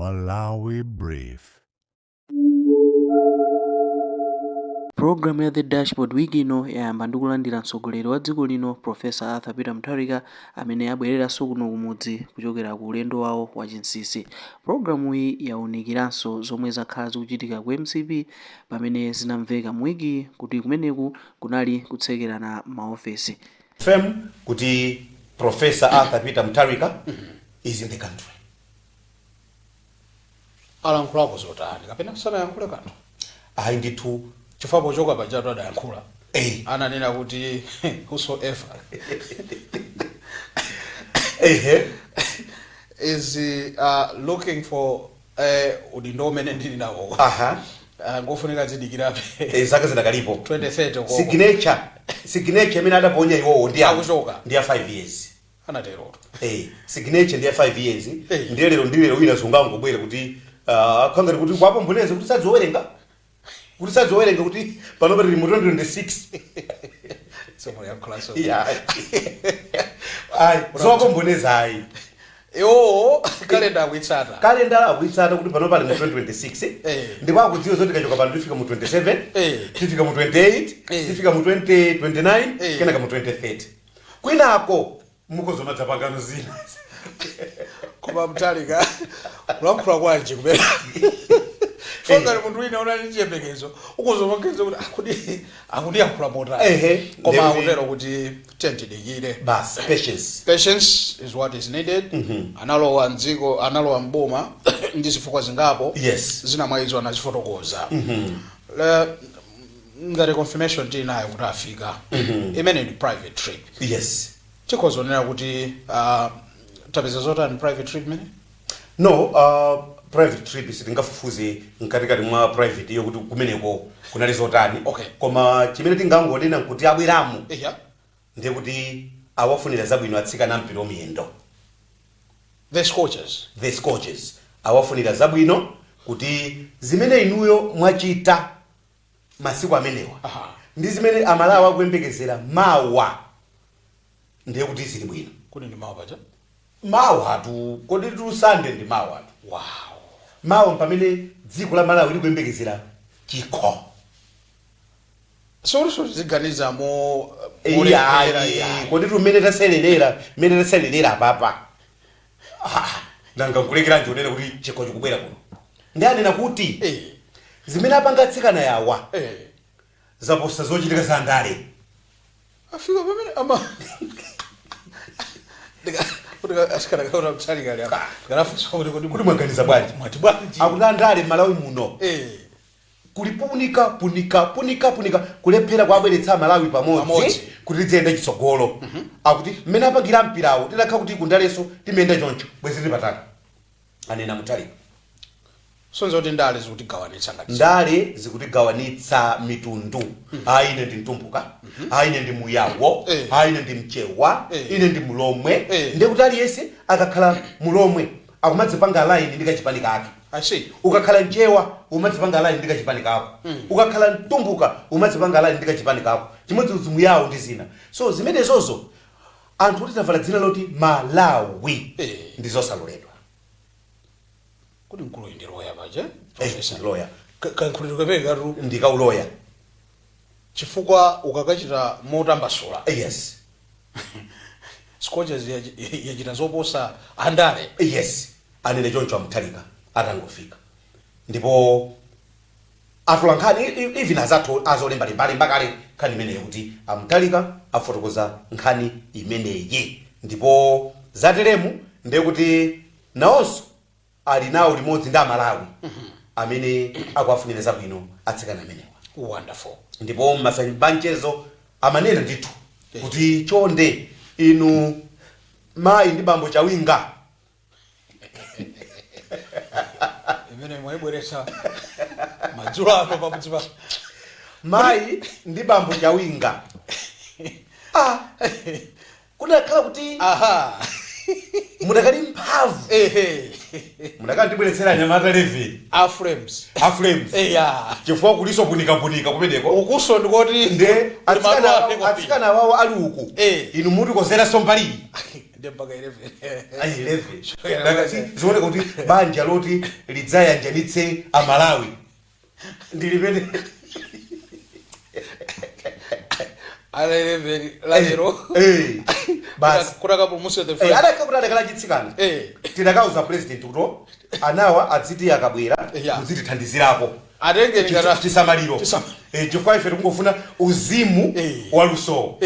Malawi Brief. Pulogalamu ya The Dashboard wiki ino yayamba ndi kulandira mtsogoleri wa dziko lino Professor Arthur Peter Mutharika amene abwereranso kuno kumudzi kuchokera ku ulendo wawo wa chinsinsi. Pulogalamuyi yawunikiranso zomwe zakhala zikuchitika ku mcp pamene zinamveka mu wikiyi kuti kumeneku kunali kutsekerana maofesi. Confirm kuti Professor Arthur Peter Mutharika is in the country. Alankhulako zotani kapena sanayankhule kanthu? Ayi ndithu. Chifukwa pochoka pajatu adayankhula. Ananena kuti whosoever is looking for udindo umene ndili nawo ngofunika zidikirabe. Zaka zidakalipo. 2030 koko. Signature imene adaponya iwowo ndi Akuchoka. ndi ya 5 years. Anaterotu. Signature ndi ya 5 years. Eh. Ndiye lero ndi lero wina sungangobwera kuti khangati kuti kwapomboneze kuti sadziwerenga kuti panopa tili mu 2026. Somuyankhulaso. Yeah. Ayi, zowapomboneza ayi. Iwowo kalenda akuitsata. Kalenda akuitsata kuti panopa ali mu 2026. Ndipo akudziwa zoti kachoka pano tifika mu 27, tifika mu 28, tifika mu 2029, kenaka mu 2030. Kwinako mukozomadza pangano zina. Koma Mutharika kulankhula kwanji kumene fongati munthu wina unali chiyembekezo ukuzomaganiza kuti akuti akundiyankhula motani? Koma akutero kuti tiyeni tidikire. Basi, patience. Patience is what is needed. Analowa mdziko, analowa mboma ndi zifukwa zingapo. Zina mwa izo anazifotokoza. Ngati confirmation tili nayo kuti afika, imene ndi private trip, tikhoza kunena kuti tapeza zotani private trip imene? No, private trip sitingafufuze mkatikati mwa private iyo kuti kumeneko kunali zotani. Koma chimene tingangonena nkuti abweramo ndiye kuti awafunira zabwino atsikana mpira wamiyendo. The Scorchers. The Scorchers, awafunira zabwino kuti zimene inuyo mwachita masiku amenewa ndi zimene Amalawi akuyembekezera mawa, ndiye kuti zili bwino. Kuti ndi mawa paja? Mawa tu, kodi tu Sunday ndi mawa tu. Mawa pamene dziko la Malawi likuyembekezera chikho. Soluso tiziganiza mo Iya. molephera, iya. Kodi tu mmene taselelera apapa, ah, nanga nkulekeranji unene kuti chikho chikubwera kuno? Ndi anena kuti zimene apanga atsikana yawa zaposa zochitika za ndale. Afika pamene ama asikana kaona Mutharika ali apa, ndikanafunsa kuti kodi kuti mwaganiza bwanji? Mwati bwanji? Akuti andale m'Malawi muno kuli punika punika punika punika, kulephera kuabweretsa Malawi pamodzi Pamodzi. kuti tidziyenda chitsogolo. Akuti mmene apangira mpirawo, tidakhala kuti kundaleso timeyenda choncho, bwezi tili patali, anena Mutharika. Sonza kuti ndale zikutigawanitsa ngati Ndale zikutigawanitsa mitundu. Ayi, ine ndi Mtumbuka, ayi, ine ndi Muyawo, ayi, ine ndi Mchewa, ine ndi Mulomwe. Ndiye kuti aliyense akakhala Mulomwe akumadzipanga line ndi kachipani kake. I see. Ukakhala Mchewa umadzipanga line ndi kachipani kako, ukakhala Mtumbuka umadzipanga line ndi kachipani kako, chimodzimodzi Muyawo ndi zina. So zimenezozo anthu kuti tavala dzina loti Malawi ndi zosaloledwa. Kuti mkuluyu ndi loya paja? Eh, ndi loya. Kankhuliro kapeke katu ndikauloya. Chifukwa ukakachita motambasula, Scorchers yachita zoposa andale. Yes, anene choncho aMutharika atangofika. Ndipo atola nkhani, even azathu azolembalembalemba kale nkhani imeneyo kuti aMutharika afotokoza nkhani imeneyi. Ndipo zateremu ndiye kuti nawonso ali nawo limodzi ndi Amalawi amene akuwafunira zabwino atsikana amenewa. Wonderful. Ndipo mmasambanchezo amanena ndithu kuti chonde inu mayi ndi bambo Chawinga. Imene mwayibweretsa madzulo ano pamudzi pa Mayi ndi bambo Chawinga, ah, kudakhala kuti mudakali mphamvu, mudakali ndibweretsera anyamata 11 A Flames. A Flames. Chifukwa kuliso punikapunika kumeneko. Ukuso ndikoti nde kuli maluwa ake kwambiri. Atsikana awawo ali uku, inu mutikozeranso mbaliyi. Ndi mpaka 11. Ayi, 11. Nakati zioneka kuti banja loti lidzayanjanitse Amalawi ndi limene. Ala 11 lalero. Eh, basi. Kutakapulumutsa the Eh, first. adakha kuti adakhala chitsikana, tidakauza president kuti anawa adziti akabwera muzitithandizirako Atengeni chisamaliro. Eh, chifukwa ife tikungofuna uzimu waluso,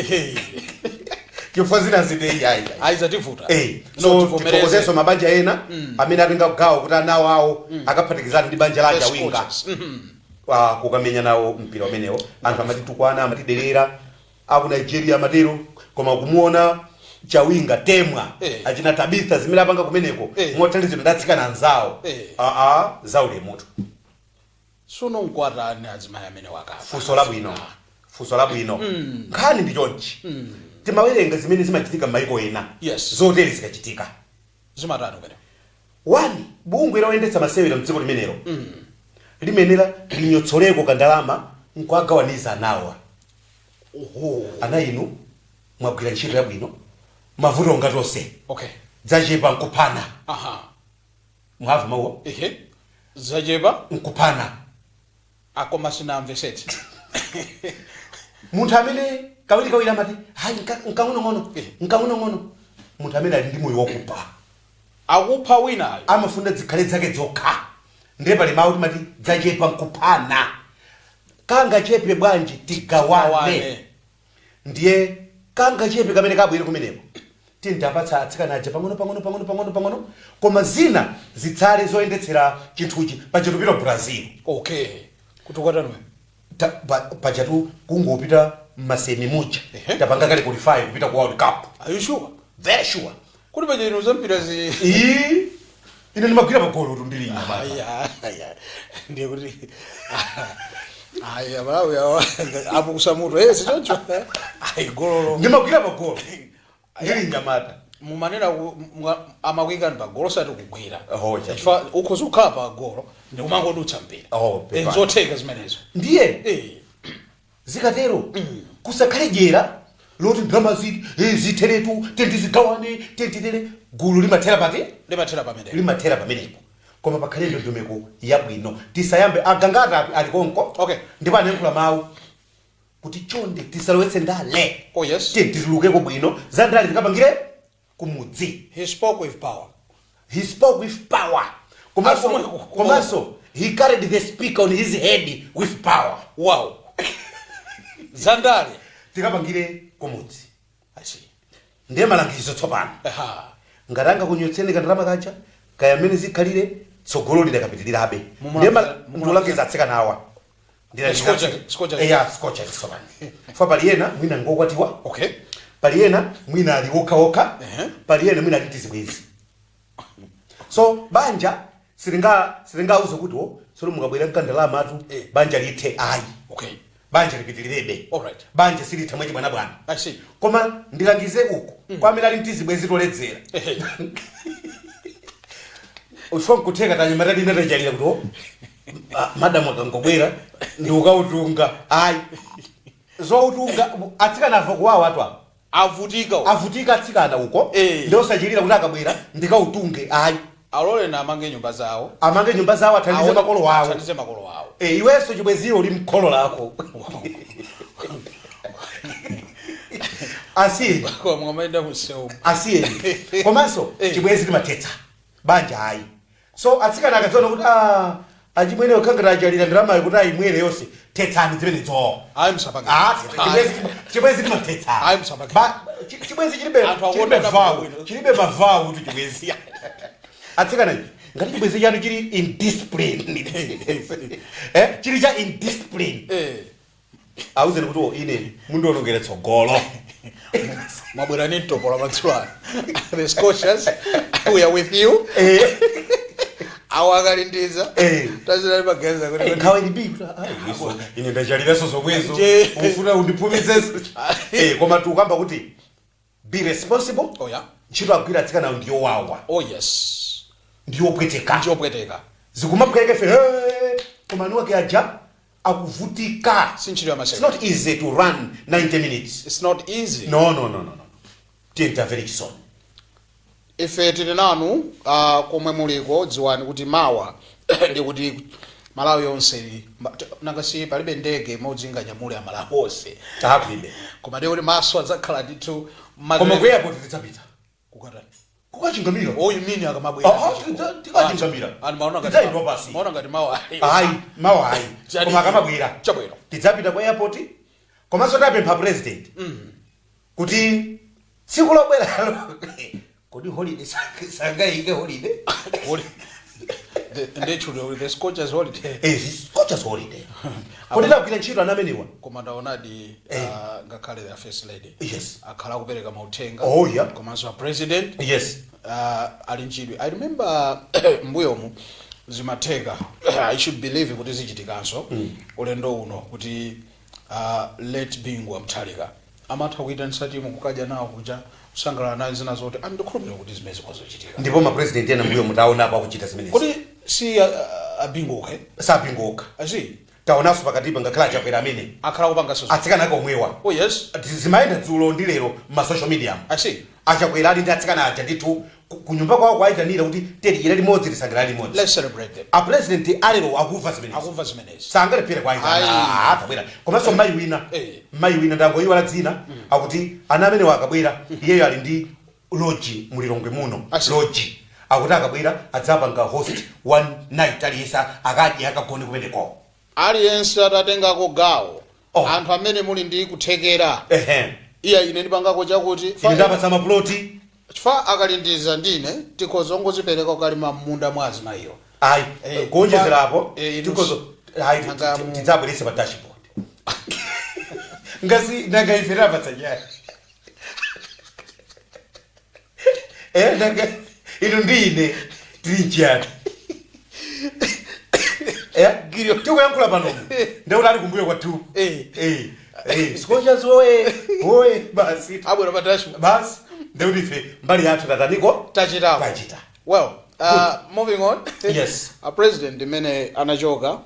chifukwa zina zite iyayi. Aizativuta. So No, tivomereze. tithokozenso mabanja ena amene atenga gawo kuti anawo awo akaphatikizana ndi banja la The Chawinga Scorchers. Kukamenya nawo mpira umenewo. Anthu amatitukwana, amatidelera, aku Nigeria amatero, koma kumuona Chawinga Temwa, achina Tabitha, zimene apanga kumeneko mothandizidwa ndi atsikana anzawo, aa, zaulemutu. Suno nkwatani azimayi amene wakapa? Funso labwino, funso labwino. Nkhani ndi chonchi: timawerenga zimene zimachitika m'mayiko ena zotere zikachitika. Zimatani kumene? One, bungwe loyendetsa masewera mdziko limenelo limenera linyotsoleko kandalama nkuagawaniza anawa. Oho. Ana inu mwagwira ntchito yabwino, mavuto ngatonse dzachepa nkuphana. Mwamva mawuwo? Ehe, zachepa nkuphana. Akoma sinamvesetse. Munthu amene kawirikawiri amati hayi, nkang'onong'ono, nkang'onong'ono, munthu amene ali ndi moyo wakupha. Akupha winayo. Amafuna zikhale zake zokha. Ndiye pali mawu timati dzachepa nkuphana, kangachepe bwanji tigawane. Tigawane. Ndiye kangachepe kamene kabwere kumeneko tintapatsa atsikana aja pang'ono pang'ono pang'ono pang'ono pang'ono, koma zina zitsale zoyendetsera chinthuchi. Pajatu Brazil. Okay, kuti ukatani? Pajatu kungopita mma semi muja, tapanga kale qualify kupita ku World Cup. Are you sure? Very sure. Kuti paja inu zampira zi Ii, ine ndimagwira pagolo tu ndili nyamata. Aya, aya, ndiye kuti aya Malawi awa apukusa mutu, eh, sichoncho? Ayi, gololo. Ndimagwira pagolo ndili nyamata. Mumanena amakuikani pa golo, sati kugwira. Oh, cha- Chifukwa ukhoza kukhala pa golo ndikumangodutsa mpira. Oh, Eh, zotheka zimenezo. Ndiye zikatero kusakhale dyera loti ndalama ziti zitheretu, tendizigawane, tenditere. Gulu limathera pati? Limathera pamenepo. Limathera pamenepo, koma pakhale ndondomeko yabwino. Tisayambe agangata ali konko. Ndipo anayankhula mawu kuti chonde tisalowetse ndale. Tiye titulukeko bwino, za ndale tikapangire kumudzi. He spoke with power. He spoke with power, komanso komanso he carried the speaker on his head with power. Wow, zandale tikapangire kumudzi. I see. Ndiye malangizo tsopano: ngati angakunyotseni kandalama kacha, kaya mmene zikhalire, tsogolo lidakapitirirabe. Ndiye ndikulangiza atsikana awa. Scorchers. Eya, Scorchers tsopano fa pali ena mwina ngokwatiwa, pali ena mwina ali wokhaokha, pali ena mwina ali tizibwenzi. So banja silingauze kuti o tsono mukabwera mkandalama atu banja lithe, ayi. Banja lipitirirabe. Banja silitha mwachibwanabwana. I see. Koma ndilangize uku kwa amene ali mtizibwenzi toledzera. Ufo nkutheka tanyuma tadina tachalira kuti o madamu akangobwera ndiukautunga. Ayi, zoutunga atsikana ava kuwawa atu apa. Avutika uko. Avutika atsikana uko. Ndiosachilira kuti akabwera ndikautunge, ayi. Alole na amange nyumba zawo. Amange nyumba zawo, athandize makolo wawo. Athandize makolo wawo. E, iwenso chibweziwo uli mkholo lako, asiyeni. Koma mukamayenda munsewu. Asiyeni. Komanso chibwezi timathetsa, banja ayi. So atsikana akadziona kuti ah, achimwene okhangati achalira ndalamayo kuti ayimwere yonse, thetsani zimenezo. Ayi, msapange. Ah, chibwezi timathetsa. Ayi, msapange. Chibwezi chilibe Anthu chilibe akuona vawu bwino. chilibe mavawu tu chibwezi. Atsikana ichi, ngati chibwezi chanu chili indiscipline, chili cha indiscipline, auzeni kuti o ine mundionongere tsogolo. Mwabwera ni mtopola madzulo ano. The Scorchers, we are with you. Awo akalindiza. Tazina maganiza kuti Nkhawa ili bi ine ndachaliranso zomwezo. Ufuna undiphumitsenso. Koma tikukamba kuti be responsible. Ntchito agwira atsikanawo ndiyowawa, ndiyopweteka. Ndiyopweteka. Zikumapweteka ife, "Hey!" Koma anu ake aja akuvutika. Si ntchito ya It's masewera. not easy to run 90 minutes. It's not easy. No, no, no, no, no. Tiye tamvere chisoni. Ife tili nanu komwe muliko. Dziwani kuti mawa ndi kuti Malawi yonse nanga si palibe ndege imodzi inganyamule Amalawi onse. Takulibe. Koma ndiye kuti maso adzakhala ndithu. Koma ku airport tidzapita. Kukatani? Kukachingamira. Oh, you mean akamabwera? Ah, ah, tikachingamira. Anthu maona ngati Tidzayendwa pasi. Maona ngati mawa. Ayi, mawa ayi. Koma akamabwera Chabwino. tidzapita ku airport. Komanso tapempha President kuti tsiku lobweralo, kodi holiday sangayike holiday? The Scorchers holiday. Eh, Scorchers holiday. Kodi tagwira ntchito ana amenewa. Koma ndaonadi ngakhale the First Lady akhala akupereka mauthenga. Oh, yeah. Komanso a President ali nchidwi. I remember mbuyomu zimatheka. I should believe kuti zichitikanso ulendo uno, kuti late Bingu Mutharika amatha kuyitanisa timu kukadya nawo kuja, kusangalala nayo, zina zoti andikhulupirira kuti zimene zikhozochitika. Ndipo mapresident ena mbuyo mutaonapo akuchita zimenezi. Kodi si a Bingu okha? Si a Bingu okha. Asi. Taonanso pakatipa ngakhale Achakwera amene akhala kupanganso. Atsikana ake omwewa. Oh yes. Zimayenda dzulo ndi lero ma social media. Asi. Achakwera ali ndi atsikana aja ndithu kunyumba kwawo, kwayitanira kuti tidyere limodzi, tisangalale limodzi. Let's celebrate them. A President alero akumva zimenezi. Akumva zimenezi. Sangalephere kwayitana. Ayi. Atabwera. Komanso mayi wina, mayi wina, ndangoyiwala dzina, akuti ana amene akabwera, iyeyo ali ndi lodge mulilongwe muno. Asi. Lodge, akuti akabwera adzapanga host one night, aliyense akadye, akagone kumeneko. Aliyense atatengako gawo. Oh. Anthu amene muli ndi kuthekera, iya, ine ndipangako chakuti. Ine ndapatsa maploti. Chifukwa akalindiza ndine tikhoza ongozipereka kukalima m'munda mwa azimayiwo. Ayi. Kuonjezerapo, tikhozo ayi, Nanga tidzabweretse pa dashboard ngasi nanga ife tapatsa chani? Nanga inu ndi ine tili nchiyani? Tikuyankhula panomu ndekuti ali kumbuyo kwathu. Scorchers oye oye, basi. Abwera pa dashboard. Basi, ndekuti ife mbali yathu tataniko? Tachitapo. Tachita. Well, moving on. Yes. A President imene anachoka,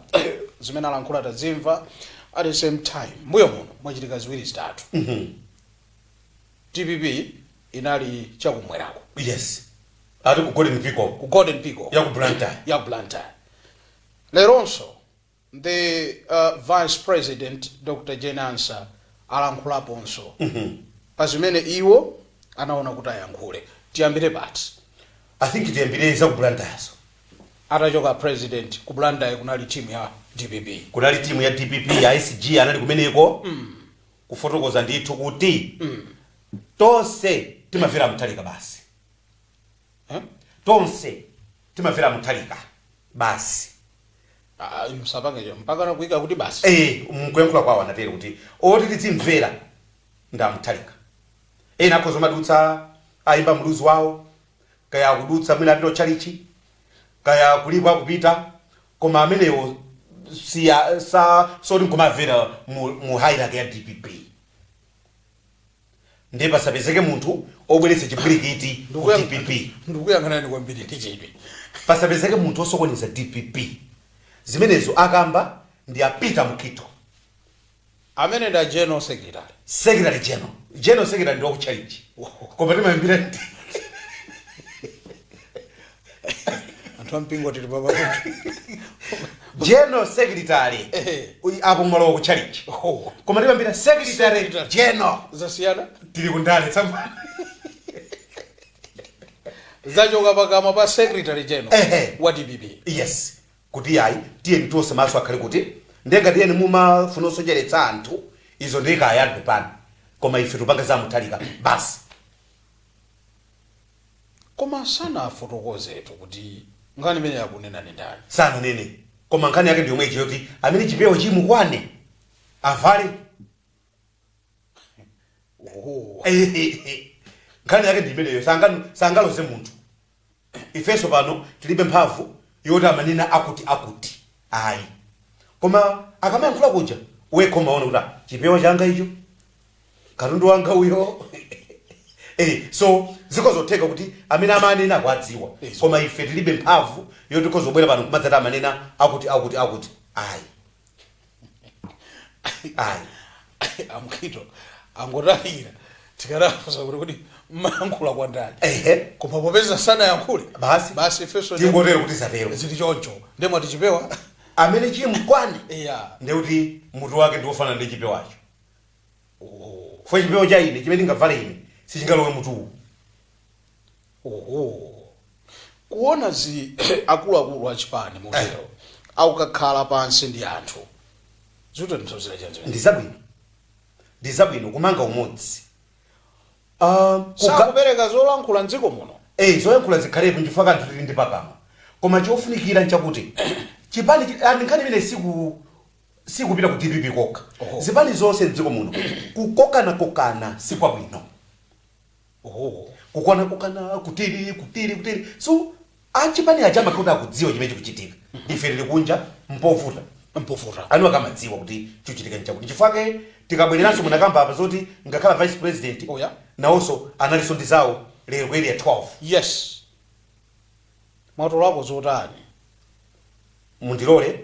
zimene alankhula tazimva. At the same time, mbuyo muno mwachitika ziwiri zitatu. DPP inali chakumwerako. Yes, ati ku Golden Peacock. Ku Golden Peacock. Ya ku Blantyre. Ya ku Blantyre. Leronso the Vice President Dr Jane Ansah alankhulaponso pa zimene iwo anaona kuti ayankhule. Tiyambire pati? I think tiyambire za ku Blantyrezo. Atachoka President, ku Blantyre kunali timu ya DPP. Kunali timu ya DPP ya SG, anali kumeneko kufotokoza ndithu kuti tonse timamvera Mutharika basi. Eh? Tonse timamvera Mutharika basi. Ah, msapange mpaka nakuyika kuti basi. Mkuyankhula kwawo anatero kuti oti tizimvera nda Mutharika. Ena akhoza madutsa, ayimba mluzi wawo, kaya akudutsa mwina apita tchalichi, kaya kulipo akupita, koma amenewo siya sa soti nkumamvera mu hierarchy ya DPP. Ndiye pasapezeke munthu obweretsa chipwirikiti ku DPP. Ndikuyang'anani kwambiri ndi chidwi. Pasapezeke munthu osokoneza DPP. Zimenezo akamba ndi a Peter Mukhito. Amene ndi a general secretary. Secretary general, general secretary ndi wakuchalichi, koma timayambira ndi Anthu ampingo tili papakuti. General secretary. Apo kumalowa kuchalichi. Oh. Koma timayambira secretary Secretary. general. Zasiyana. Tili kundale tsopano. Zachoka pakamwa pa secretary general wa DPP. Yes, kuti ayi, tiyeni tonse maso akhale kuti ndenga, tiyeni mumafuna osocheretsa anthu, izo ndikayadwe pano, koma ife tupanga za Mutharika basi. Koma sanafotokozetu kuti nkhani imene yakunena ni ndani. Sananene, koma nkhani yake ndi yomwe iji yoti amene chipewa chimukwane avale. Oh. Nkhani yake ndi imeneyo. Sangaloze munthu. Ifenso pano tilibe mphamvu yoti amanena akuti akuti, ayi. Koma akamayankhula kuja wekha umaona kuti, ah, chipewa changa icho, katundu wanga uyo. So zikhozotheka kuti amene amanena akuadziwa. Koma ife tilibe mphamvu yoti tikhozobwera pano kumadzati amanena akuti akuti akuti, ayi, ayi. Amkhito angotalira. Tikanafunsa kuti Mmayankhula kwa ndani? Ehe. Koma popeza sanayankhule, Basi. basi ifenso Tingotero kuti zatero. Zili choncho. Ndemwe tichipewa. Amene chimkwane, iya ndekuti mutu wake ndiwofanana ndi chipewacho. Fo chipewa cha ine chimene ndingavale ine sichingalowe mutuwu. Oho, kuona zi akuluakulu achipani motero akukakhala pansi ndi anthu, zikutanthauzira chani? Ndi zabwino, ndi zabwino kumanga umodzi. Sakupereka zolankhula mdziko muno. Eh, zoyankhula zikhalepo, nchifukwa kanthu tili ndi pakamwa. Koma chofunikira nchakuti chipani nkhani imene sikupita ku DPP kokha. Zipani zonse mdziko muno, kukokanakokana sikwabwino. Kukokanakokana kutiri kutiri kutiri, so achipani aja amakhala kuti akudziwa chimene chikuchitika. Ife tili kunja, mpovuta. Mpovuta. Anu akamadziwa kuti chikuchitika nchakuti. Chifukwa tikabwereranso munakamba apa zoti ngakhala vice president Oh, yeah. nawonso analinso ndi zawo lero ku Area 12. Yes, mwatolako zotani? Mundilole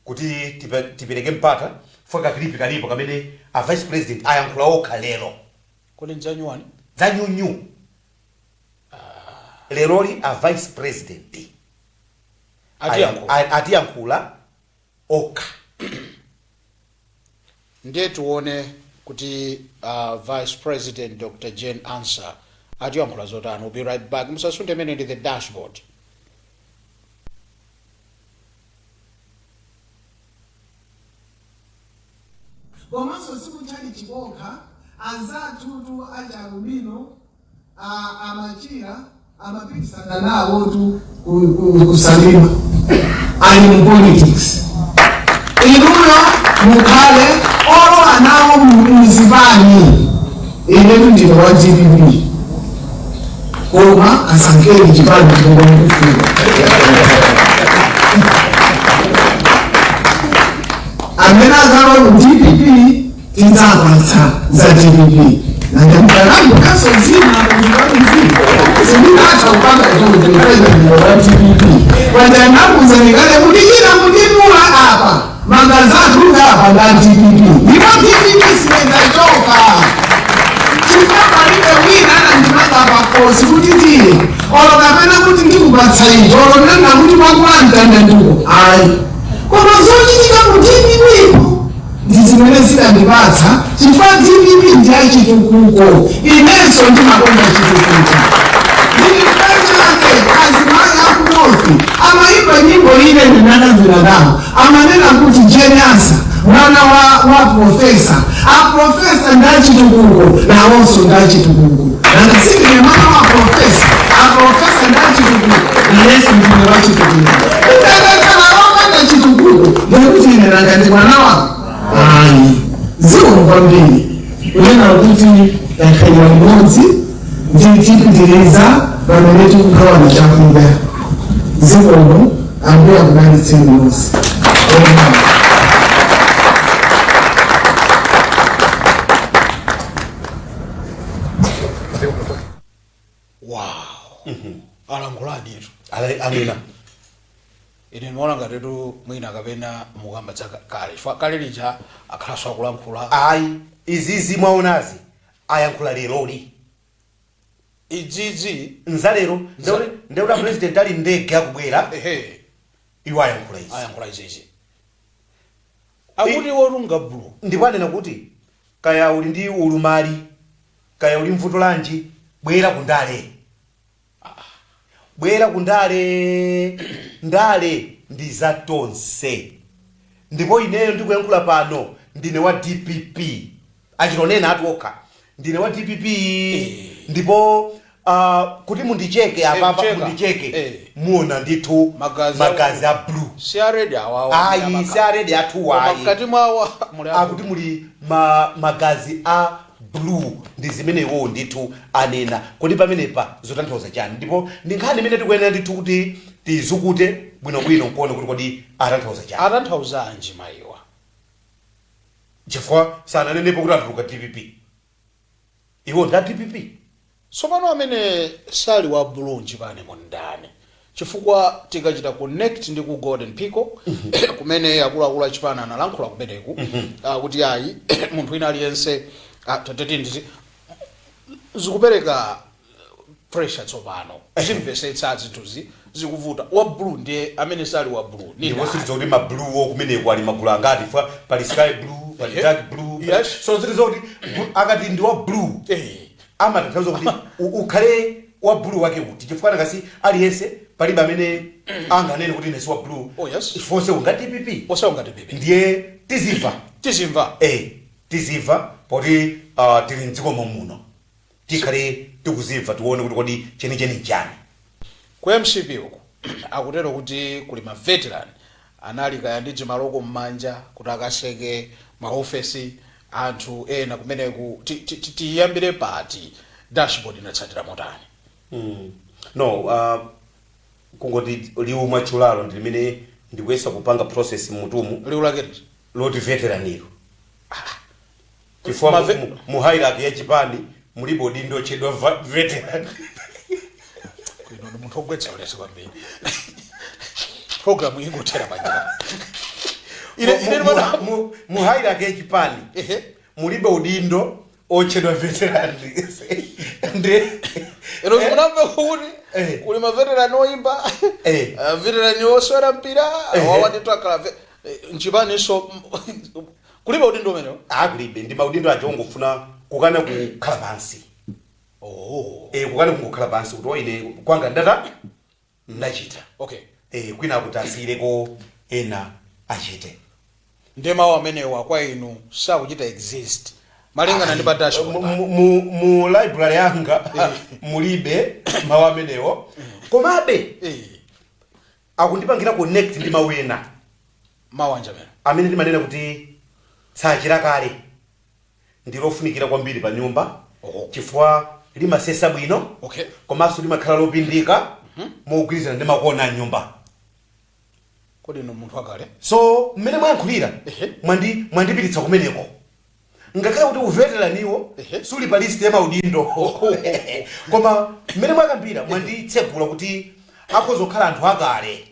kuti tipereke mpata fo ka clip kalipo kamene a vice president ayankhula okha lero. Kodi nzanyuwani? Zanyunyu leroli a vice president atiyankhula. Atiyankhula okha. Ndiye tione kuti Vice President Dr Jane Ansah atiyankhula zotani. We'll be right back, musasunthe. Imene ndi The Dashboard. Komanso sikutchali chikokha, anzathutu achalubino amachira amapikisana nawotu kusalima, ali mu politics. Inuyo mukhale olowa nawo muzipani. Inetu ndine wa DPP, koma asankheni chipani chomwe mukufuna. Amene akalowa mu DPP tidzapatsa za DPP, nanga mukalamukaso zina muzipani zina sindinatha kupanga choncho. President wa DPP kwandanakuzanikale kuti ina mudimula apa magazi athu apa nga DPP, ndipo DPP siyenzachoka chifukwa palibe wina anandimanga pakosi kuti tiye olo kapena kuti ndikupatsa icho, olo nena kuti mwakula mtanda ndiko, ayi. Koma zochitika ku DPP ndi zimene zidandipatsa, chifukwa DPP ndi achitukuko, inenso ndimakonda chitukuko. Ndichifukwa chake azimayi aku North amayimba nyimbo ine ndinanamvera nawo, amanena kuti Jane Ansah mwana wa profesa, aprofesa ndachitukuko, nawonso ndachitukuko. Nanga sindine mwana wa profesa? Aprofesa ndachitukuko, nanenso ndine wachitukuko. Ndakakhala wopanda chitukuko, ndikuti ine nanga ndi mwana wako? Ayi, zikomo kwambiri. Kunena kuti takhalira limodzi ndi tipitiriza pamene tikugawana chakudya. Zikomo, Ambuye akudalitseni nonse. Amen. Wow, alankhuladitu. Anena. Ine ndimaona ngatitu mwina kapena mukamba za kale, chifukwa kale lija akhalanso akulankhula. Ayi, izizi mwaonazi ayankhula leroli. Idzidzi. Nzalero. Ndekuti president ali ndege akubwera, iwo ayankhula izi. Ayankhula izizi, akuti wotunga blue. Ndipo anena kuti kaya uli ndi ulumali, kaya uli mvuto lanji, bwera kundale, bwera kundale, ndale ndi za tonse. Ndipo ineyo ndikuyankhula pano ndine wa DPP, achitonena atu okha, ndine wa DPP. Ndipo kuti mundicheke apapa, Kucheka. mundicheke, muona ndithu magazi magazi a blue. Si a red awawa? Ayi, si a red athuwa, ayi. Mkati mwawa muli a Akuti muli magazi a blue. Ndi zimene iwowo ndithu anena. Kodi pamenepa zotanthauza chani? Ndipo ndi nkhani imene tikuyenera ndithu kuti tizukute bwinobwino nkuone kuti kodi atanthauza chani. Atanthauzanji mayiwa? Chifukwa sananenepo kuti atuluka DPP, iwo ndi a DPP. Tsopano amene sali wa blue mchipani mundani? Chifukwa tikachita connect ndi ku Golden Peacock kumene akuluakulu achipani analankhula kumeneku, kuti ayi, munthu wina aliyense, tateti nditi Zikupereka pressure tsopano zimvesetsa zinthuzi zikuvuta. Wa blue ndiye amene sali wa blue ni Ndipo ndani? sitidziwa kuti ma blue wo kumeneko ali magulu angati, fa pali sky blue, pali dark blue. So sitidziwa kuti akati ndi wa blue amatanthauza kuti ukhale wa blue wake kuti, chifukwa nakasi aliyense, palibe amene anganene kuti ine si wa blue. Oh, yes. Fonse unga DPP. Osawo ngati DPP. Ndiye tizimva. Tizimva. Tizimva poti tili mdziko muno, tikhale tikuzimva, tione kuti kodi chenicheni nchani. Ku MCP uku akutero kuti kuli ma veteran anali kaya ndi jimaloko m'manja kuti akaseke maofesi anthu ena kumeneku. Tiyambire pati? Dashboard inatsatira motani? No, kungoti liwu mwatchulalo ndi limene ndikuyesa kupanga process mmutumu. Liwu lake liti? Loti veteraniro, chifukwa mu hierarchy ya chipani mulibe udindo otchedwa veteran. Ino ndi munthu ogwetsa ulesi kwambiri. Program ingothera panjira ine. Mu hierarchy ya chipani mulibe udindo otchedwa veteran ndi Ino simunamve kuti kuli ma veteran oyimba, veteran osewera mpira, wawa ndithu akhala mchipaniso kulibe udindo umenewo? Akulibe, ndi maudindo aja ongofuna kukana kukhala pansi. Oh. Kukana kungokhala pansi kuti ine kwanga ndata ndachita. Kwina kuti asiyireko ena achite. Ndiye mawu amenewa kwa inu sakuchita exist malingana ndi pa dashboard? Mu library yanga mulibe mawu amenewo, komabe akundipangira connect ndi mawu ena. Mawu anja amene? Amene timanena kuti tsachira kale ndi lofunikira kwambiri pa nyumba chifukwa limasesa bwino komanso limakhala lopindika mogwirizana ndi makona a nyumba. Kodi inu munthu wakale? So mmene mwayankhulira, mwandipititsa kumeneko, ngakhale kuti uveteraniwo suli pa list ya maudindo, koma mmene mwakambira mwanditsegula kuti akhoza kukhala anthu akale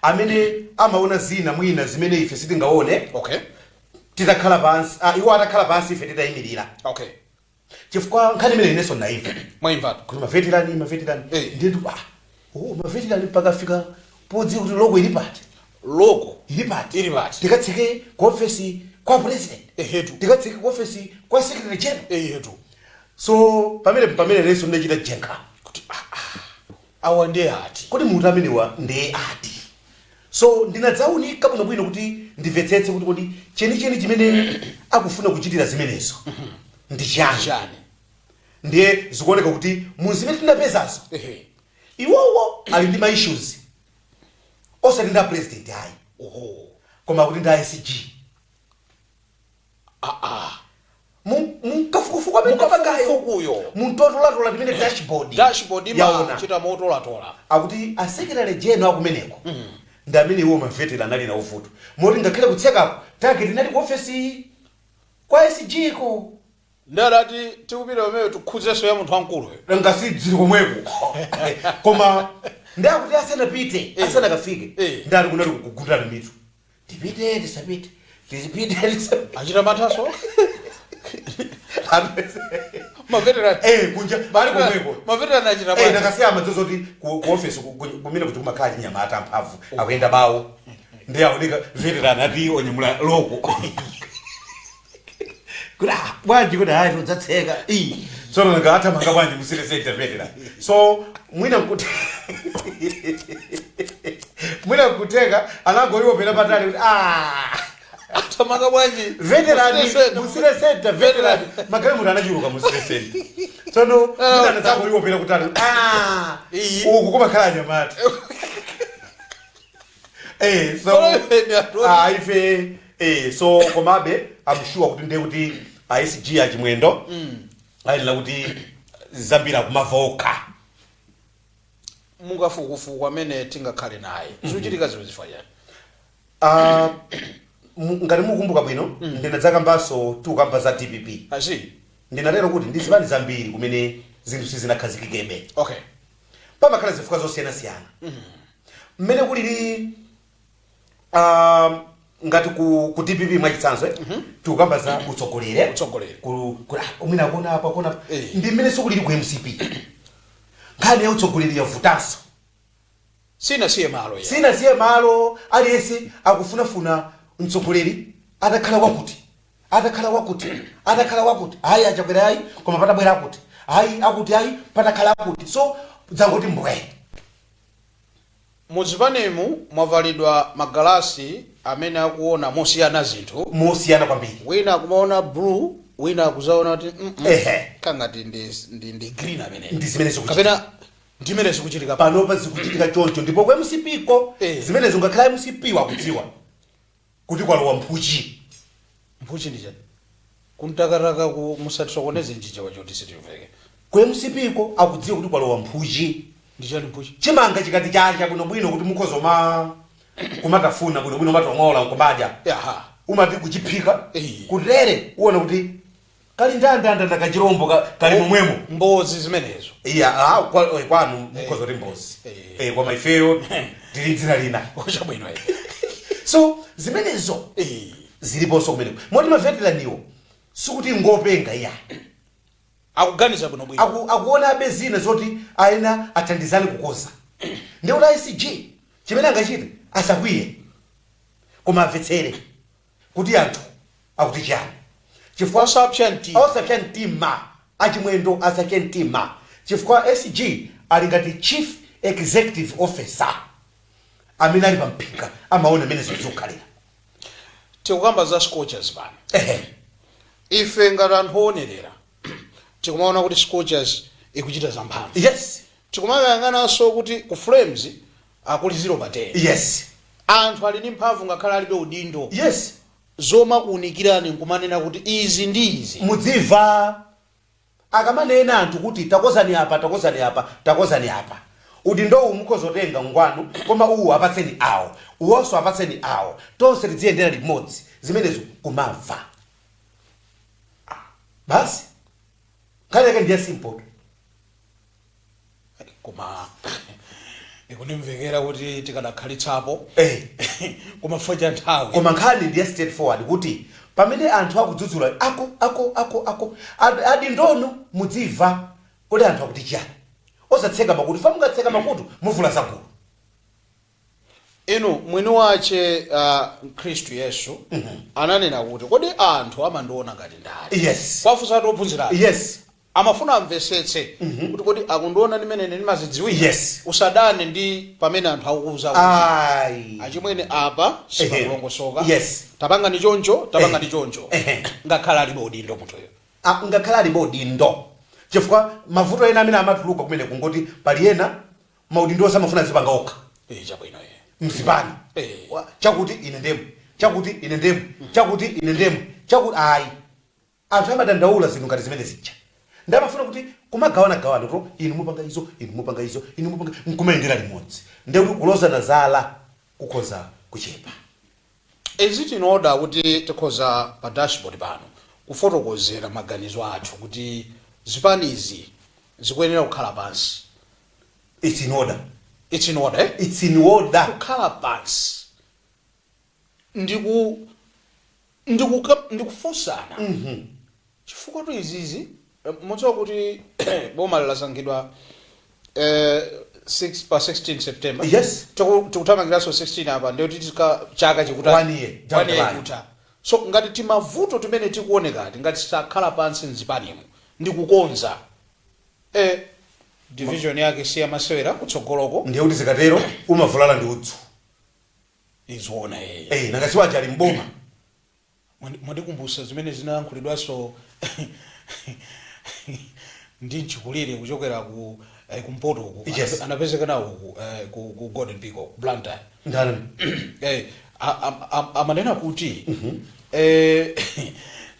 amene amaona zina mwina zimene ife sitingaone titakhala pansi, iwo atakhala pansi, ife titayimirira, chifukwa nkhani imene inenso naimva Mwayimvatu. kuti maveterani, maveterani. Ndiye oh, maveterani mpaka afika podziwa kuti loko ili pati. Loko ili pati. Ili pati. Tikatseke ku ofesi kwa president, tikatseke ku ofesi kwa secretary general. So pamene lenso ndinachita jenkha kuti awa ndiye ati? Kodi munthu amenewa ndiye ati? So ndinadzaunika bwinobwino kuti ndimvetsetse kuti kodi chenicheni chimene akufuna kuchitira zimenezo ndi chani? Chani? Ndiye zikuoneka kuti mu zimene tinapezazo, iwowo ali ndi ma issues osati ndi a president ayi, koma kuti ndi a SG. Mukafukufuku amene ndapangayo, Mukafukufukuyo. muntotolatola timene dashboard Dashboard yaona, imachita motolatola. Akuti a secretary general akumeneko ndi amene iwo maveteran anali nawo vuto, moti ngakhale kutsekapo target inali ku ofesi kwa SG ko. Ndadati tikupita pamene tikhudzenso ya munthu wamkuluyo. Ngasi dzili komweko, koma ndakuti asanapite, asanakafike, ndati kunali kugundana mitu: tipite, tisapite, tizipite, tisapite. Achita manthaso maveteran. Kunja bali komweko. Maveteran achita bwanji? Nakasiya amadzozo kuti ku office kumene kuti kumakhala chinyamata amphamvu akuyenda bawo, ndi aoneka veteran ati onyamula loko kuti bwanji, kuti hayi, tudzatseka. Tsono nga athamanga bwanji mu city center veteran? So mwina nkuteka anangoliwopera patali kuti Athamanga bwanji? Veteran. Mu city center. Mu city center veteran, magalimoto anachuluka mu city center. Tsono mwina anadzangoliwopera kutali kuti uku kumakhala anyamata. So Tsono ife ndi anthu ife so komabe I'm sure kuti ndiye kuti a SG achimwendo ayenera kuti zambiri akumava okha. Mukafukufuku amene tingakhale naye, zikuchitika zimene zifukwa chani? Ngati mukumbuka bwino, ndinadzakambanso tikukamba za DPP. Azi. Ndinatero kuti ndi zipani zambiri kumene zinthu sizinakhazikikebe. Pamakhala zifukwa zosiyanasiyana mmene kulili. Ngati ku DPP mwachitsanzo, tikukamba za utsogoleri. Utsogoleri. Mwina akuona apa, akuona apa. Ndi mmene sikulili ku MCP, nkhani ya utsogoleri yavutanso. Sinasiye malo ya. Sinasiye malo. Aliyense akufunafuna mtsogoleri atakhala wakuti, atakhala wakuti, atakhala wakuti. Ayi, achakwera ayi, koma patabwera akuti ayi, akuti ayi, patakhala akuti. So dzangoti mbwe. Muzipanemu mwavalidwa magalasi amene akuona mosiyana zinthu. Mosiyana kwambiri. Wina akumaona blue, wina akuzaona kuti kangati ndi green amene. Ndi zimene zikuchitika. Kapena ndimene zikuchitika. Panopa zikuchitika choncho, ndipo kwa MCP ko zimene zingakhala MCP wakudziwa kuti kwalowa mphuchi. Mphuchi ndi chani? Kuntakataka ku musatisokoneze nchichewa choti sitimveke. Ku MCP ko akudziwa kuti kwalowa mphuchi. Ndi chani mphuchi? Chimanga chikati chacha bwinobwino kuti mukhoza ma kumatafuna bwinobwino, umatong'ola nkumadya, umati kuchiphika kutere uwona kuti kali ndandanda kachirombo kali momwemo. Mbozi zimenezo. Iya, kwanu mukhoza kuti mbozi. Koma ifeyo tili dzina lina. Chabwino. So zimenezo ziliponso kumeneko, moti maveteraniwo sikuti ngopenga, iya. Akuganiza bwinobwino. Akuonabe zina zoti aena athandizane kukoza. Ndikuti SG chimene angachite, asakwiye koma amvetsere kuti anthu akuti chani, chifukwa Osapsa mtima. Osapsa mtima, achimwendo asapse mtima, chifukwa SG ali ngati chief executive officer amene ali pamphika, amaona mmene zinthu zikukhalira. Tikukamba za Scorchers pano. Ehe. Ife ngati anthu oonerera tikumaona kuti Scorchers ikuchita zamphamvu. Tikumayang'ananso kuti ku Flames akuli 0 pa 10. Anthu ali ndi mphamvu ngakhale alibe udindo. Zomakuunikirani nkumanena kuti izi ndi izi. Mudzimva akamanena anthu kuti takozani apa, takozani apa, takozani apa. Udindowu mukhozotenga ngwanu, koma uwu apatseni awo, uwonso apatseni awo, tonse tidziyendera limodzi. Zimenezo kumamva basi, nkhani yake ndiye simple. Koma ikundimvekera kuti tikadakhalitsapo, koma chifukwa cha nthawi. Koma nkhani ndiye straightforward, kuti pamene anthu akudzudzula ako ako ako ako adindono, mudzimva kodi anthu akuti chani, osatseka makutu. Fa mungatseka makutu, muvula zagulu. Inu mwini wache, Khristu Yesu ananena kuti, "Kodi anthu amandiona ngati ndani?" Kwafunsa ophunzira ake. Amafuna amvesetse kuti kodi akundiona ndimene ine ndimazidziwira. Usadane ndi pamene anthu akukuuza kuti, Ayi, "Achimwene, apa sipakulongosoka, tapanga ndi choncho, tapanga ndi choncho." Ngakhale alibe udindo munthuyo. Ah, ngakhale alibe udindo, chifukwa mavuto ena amene amatuluka kumene kungoti pali ena maudindo onse amafuna zipanga okha. Chabwino eh. Mzipani. Chakuti ine ndemwe, chakuti ine ndemwe, chakuti ine ndemwe, chakuti ayi. Anthu amadandaula zinthu ngati zimene zija, ndamafuna kuti kumagawanagawana kuti inu mupanga izo, inu mupanga izo, inu mupanga, nkumayendera limodzi, ndekuti kulozana zala kukhoza kuchepa. Is it in order kuti tikhoza pa dashboard pano kufotokozera maganizo athu kuti zipanizi zikuyenera kukhala pansi? It's in order. It's in order, eh? It's in order. Kukhala pansi ndikufunsana, chifukwa tu izizi, mudziwa kuti boma lilasankhidwa 6 pa 16 September. Tikuthamangiranso 16 apa, ndiyoti tika chaka chikuta. One year down One the year line. ikuta. So ngati timavuto timene tikuonekati, ngati sitakhala pansi mzipanimu ndikukonza, division yake siyamasewera kutsogoloko. Ndiye kuti zikatero umavulala ndi udzu. Izoona eh. Nanga siwaja ali mboma. Mwandikumbutsa zimene zinayankhulidwanso ndi mchikulire kuchokera ku kumpoto uku. Anapezeka nawo uku ku Golden Peacock, Blantyre. Ndani? Amanena kuti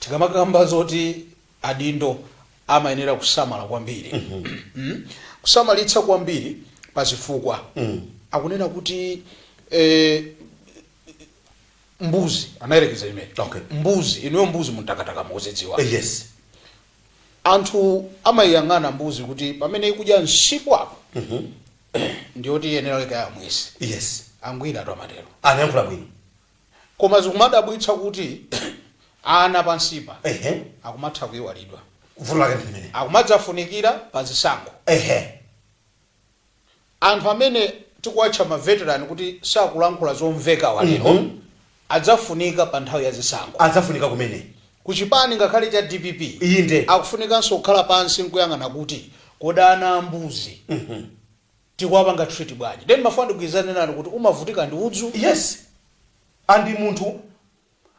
tikamakamba zoti adindo amayenera kusamala kwambiri, kusamalitsa kwambiri pa zifukwa, akunena kuti mbuzi, anayerekeza imene mbuzi, inuyo mbuzi muntakataka mukuzidziwa. Anthu amayiyang'ana mbuzi kuti pamene ikudya msipu apo, ndiyoti iyenera ikayamwise. Angwira atu amatero. Anayankhula bwino. Koma zikumadabwitsa kuti ana pansipa akumatha kuyiwalidwa. Vuto lake ndi limene. Akumadzafunikira pa zisankho. Anthu amene tikuwatcha ma veteran kuti sakulankhula zomveka walero adzafunika pa nthawi ya zisankho. Adzafunika kumene. Kuchipani ngakhale cha DPP, akufunikanso kukhala pansi nkuyang'ana kuti kodi ana ambuzi tikuwapanga treat bwanji? Then mafuna ndigwirizane nanu kuti umavutika ndi udzu. Yes, and munthu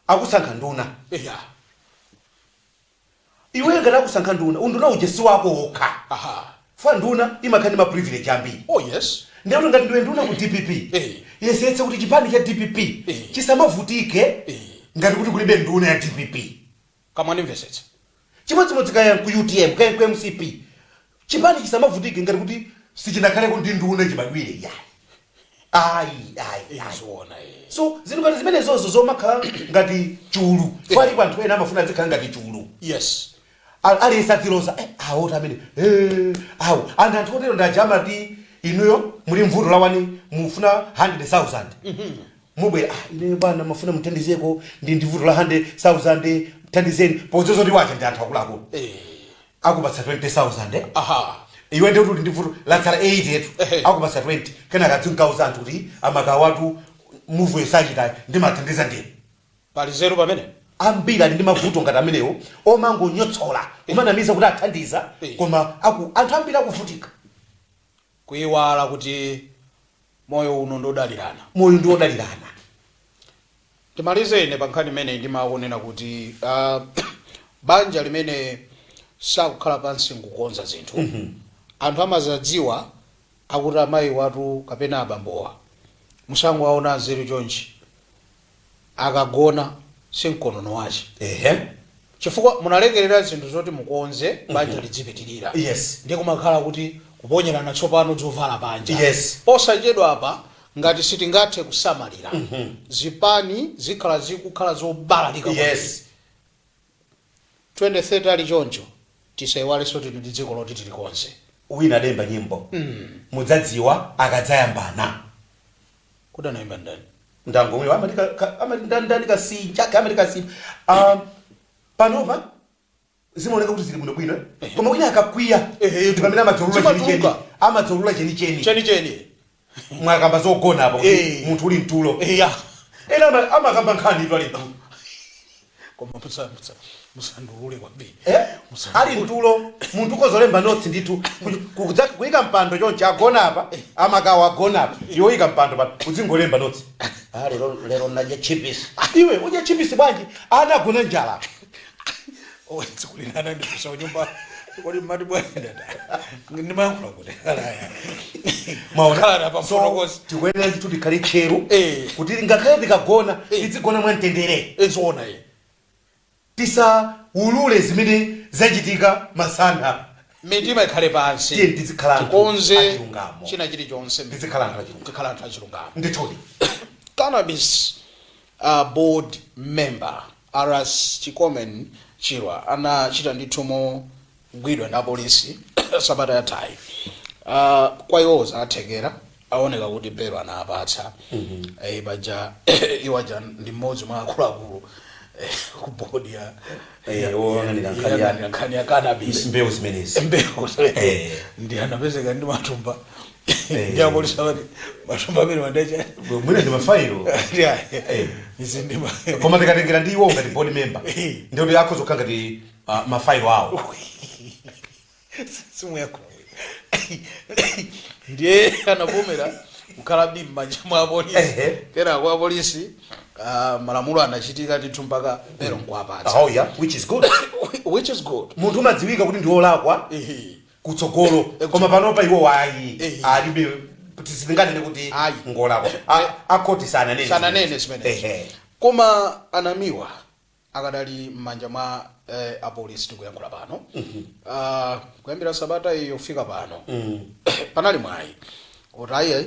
akusankha nduna, iweyo ngati akusankha nduna, unduna uja si wako wokha. Fa nduna imakhala ndi ma privilege ambiri. Ndekuti ngati ndiwe nduna ku DPP, yesetse kuti chipani cha DPP chisamavutike ngati kuti kulibe nduna ya DPP. Kamwanimvetsetsa. Chimodzimodzi kaya ku UTM, kaya ku MCP, chipani chisamavutike ngati kuti sichinakhaleko ndi nduna chibadwire. Yayi, ayi, ayi, ayi. Zoona. So zinthu ngati zimenezozo zomakhala ngati chulu, palipo anthu ena amafuna azikhala ngati chulu. Aliyense adziloza, awo oti amene, awo anthu otero ndaja amati inuyo muli mvuto lawani, mufuna 100,000, mubwera, "Ah, ineyo bwana mafuna muthandizeko, ndi vuto la 100,000, thandizeni," podziwa zoti wacha ndi anthu akuluakulu. Akupatsa 20,000, eh? Iwe ndi kuti ndi vuto latsala 8 etu. Akupatsa 20, kenaka adzinkauza anthu kuti amakawatu muvu yesachitayi ndimathandiza ndine. Pali zeru pamene. Ambiri ali ndi mavuto ngati amenewo, omangonyotsola, kumanamiza kuti athandiza, koma anthu ambiri akuvutika. Kuyiwala kuti moyo uno ndodalirana. Moyo ndi wodalirana. Timalize ine pa nkhani imeneyi ndimakunena kuti banja limene sakukhala pansi nkukonza zinthu, anthu amazadziwa akuti amayi watu kapena abambowa musangowaona anzeru chonchi, akagona simkonono wache. Chifukwa munalekerera zinthu zoti mukonze banja lidzipitirira. Ndi kumakhala kuti kuponyerana tsopano zovala panja. Posachedwa apa, ngati sitingathe kusamalira, zipani zikhala zikukhala zobalalika kwambiri. 2030 ali choncho, tisayiwalenso tili ndi dziko loti tilikonze. Wina adayimba nyimbo, "Mudzadziwa akadzayambana." Kuti anayimba ndani? Ndangomwe amati amati ndani, ndani, kasinja, amati kasinja. Panopa zimaoneka kuti zili bwinobwino, eh? Koma wina akakwiya, ndi pamene amadzaulula Zimatuluka. chenicheni, amadzaulula chenicheni. Chenicheni. Mwakamba zogona apa kuti munthu uli mtulo, ena amakamba nkhani itu ali mtulo. Koma musandulule kwambiri. Eh? Ali mtulo munthu ukozolemba notes ndithu, kuyika mpando chonchi, agona apa, amakawa agona apa, iwe uyika mpando pano udzingolemba notes. "Ah, lero lero nadya chipisi." Iwe udya chipisi bwanji ana agona njala? Oh, tsiku lina anandifunsa kunyumba, "Kodi mmati bwanji dada?" Ndimayankhula kuti Mwaona? Khala pa So, mfotokozi. tikuyenera ndithu tikhale tcheru kuti ngakhale tikagona, tizigona mwamtendere. Zoona ye. Tisaulule zimene zachitika masana. Mitima ikhale pansi. Tiye tizikhala anthu tikonze achilungamo. China chilichonse. Tizikhala anthu achilungamo. Tikhala anthu achilungamo. Ndithudi. Cannabis board member Ras Chikomen Chirwa anachita ndithu mogwidwa ndi apolisi sabata yathayi. Kwa iwo zathekera, aoneka kuti belo anapatsa. Paja iwaja ndi mmodzi mwa akuluakulu ku board ya Woyang'anira nkhani ya- yoyang'anira nkhani ya cannabis. Mbewu zimenezi. Mbewu. Ndi anapezeka ndi matumba, ndi apolisi amati, "Matumba amene wandacha?" Mwina ndi mafailo. Izi ndi Koma tikatengera ndi iwo ngati board member, ndikuti akhoza kukhala ngati mafailo awo. Simu yako. Ndiye anavomera kukhala bi m'manja mwa apolisi. Kenako apolisi, malamulo anachitika ndithu mpaka belo nkuwapatsa. Oh yeah, which is good. Which is good. Munthu umadziwika kuti ndi wolakwa kutsogolo, koma panopa iwo ayi, alibe, sitinganene kuti Ayi. ngolakwa. Akhoti sananene. Sananene zimenezo. Koma anamiwa akadali m'manja mwa apolisi tikuyankhula pano. Kuyambira sabata iyo kufika pano, panali mwayi kuti ayi,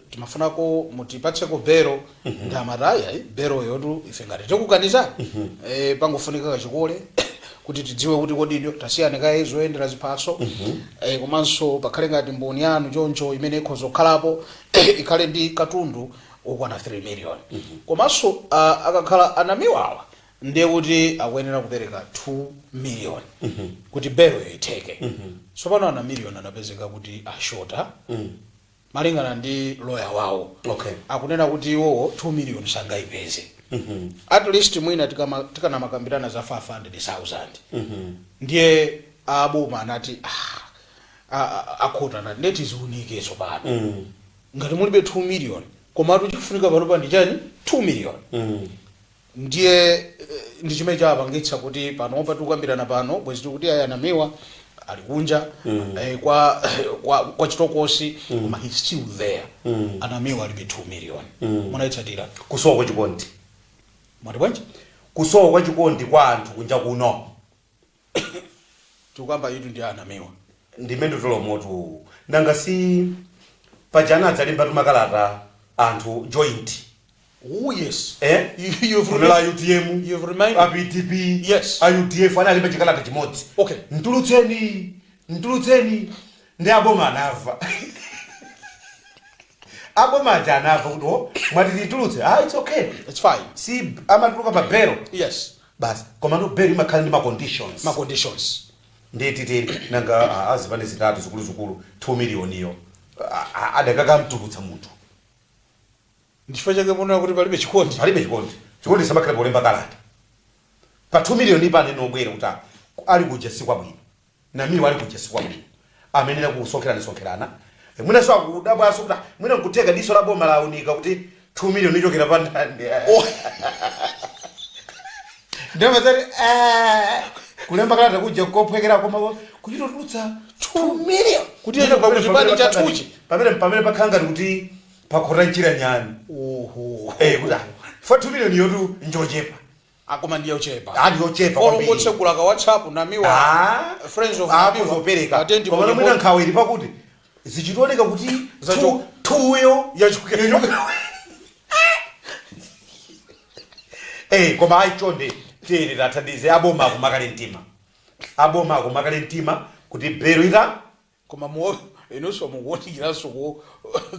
timafunako mutipatseko belo. Ndi amati ayi, belo yotu ife ngati tikuganizani, pangofunika kachikole kuti tidziwe kuti kodi tasiyani kaye zoyendera ziphaso, komanso pakhale ngati mboni yanu choncho imene ikhoza kukhalapo, ikhale ndi katundu. Okwana 3 million. Komanso akakhala anamiwawa, ndiye kuti akuyenera kupereka 2 million kuti belo itheke. Tsopano ana million anapezeka kuti ashota. Malingana ndi lawyer wawo, akunena kuti iwowo 2 million sangayipeze, at least mwina tikanamakambirana za 500,000. Ndiye aboma anati, akhota anati ndeti ziunike tsopano ngati mulibe 2 million, komatu chikufunika panopa ndi chani? 2 million. Ndiye ndi chimene chapangitsa kuti panopa tikukambirana pano, bwezi tikuti aya anamiwa ali kunja kwa chitokosi, koma he's still there. Anamiwa alibe 2 million. Munayitsatira? Kusowa kwa chikondi. Mwati bwanji? Kusowa kwa chikondi kwa anthu kunja kuno. Tikukamba itu ndi anamiwa. Ndimene tolomotu, nanga si pajana adzalemba tumakalata anthu joint? Oh yes. Eh? You've Kunala UTM, You've reminded a PDP, a UDF analemba chikalata chimodzi. "Mtulutseni, mtulutseni." Ndi aboma anamva, aboma aja anamva kuti, "Oh, mwati titulutse, ah, it's okay." It's fine. Si amatuluka pa belo? Yes. Basi, koma ndo belo imakhala ndi ma conditions. Ma conditions. Ndititiri nanga azipani zitatu zikuluzikulu, 2 million iyo adakakamtulutsa munthu? Ndichifukwa chake muona kuti palibe chikondi. Palibe chikondi. Chikondi samakhala polemba kalata pa 2 million ipane nobwera kuti ali kuja sikwabwino, namiwa ali kuja sikwabwino, amenera kusonkherana sonkherana. Mwinanso akudabwaso kuti mwina nkutheka diso la boma launika kuti 2 million ichokera pa ndani. Ndamazati kulemba kalata kuja kophwekera, koma kuchitotulutsa 2 million Kuti yacho pakuchipani chathuchi. Pamene pakhala ngati kuti pakhota njira nyani. Oho. Kuti for 2 million yotu njochepa. Akoma ndiye ochepa. Ali yochepa kwambiri. Olongotsekula ka WhatsApp, Namiwa, friends of Namiwa. Apozopereka. Atendi Koma ponye. mwina nkhawa ili pakuti zichioneka kuti tuyo Yachokera. Koma ayi, chonde tiyeni tathandize aboma akumakale mtima, aboma akumakale mtima kuti belo ita. Koma inunso mukuwonikiranso ku